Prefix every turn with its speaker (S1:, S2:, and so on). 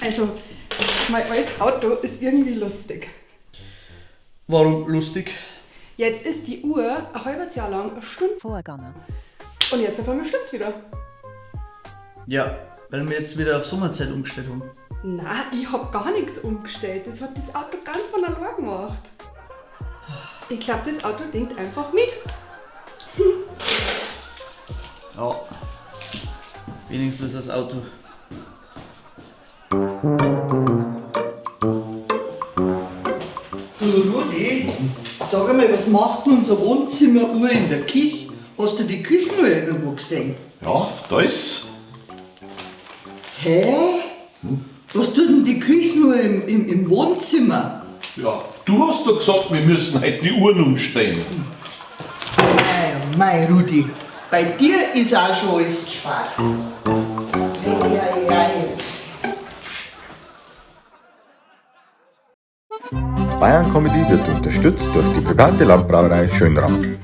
S1: Also, mein altes Auto ist irgendwie lustig.
S2: Warum lustig?
S1: Jetzt ist die Uhr ein halbes Jahr lang eine Stunde
S3: Vorgegangen.
S1: und jetzt auf einmal stimmt's wieder.
S2: Ja, weil wir jetzt wieder auf Sommerzeit umgestellt haben.
S1: Na, ich hab gar nichts umgestellt. Das hat das Auto ganz von allein gemacht. Ich glaube, das Auto denkt einfach mit.
S2: Ja. Wenigstens das Auto.
S4: Du Rudi, sag einmal, was macht denn unser Wohnzimmeruhr in der Küche? Hast du die Küchenuhr irgendwo gesehen?
S5: Ja, da ist's.
S4: Hä? Was tut denn die Küchenuhr im Wohnzimmer?
S5: Ja, du hast doch gesagt, wir müssen heute die Uhren umstellen.
S4: Mei, mei, Rudi, bei dir ist auch schon alles gespart. Ei, ei, ei.
S6: Bayern Comedy wird unterstützt durch die private Landbrauerei Schönram.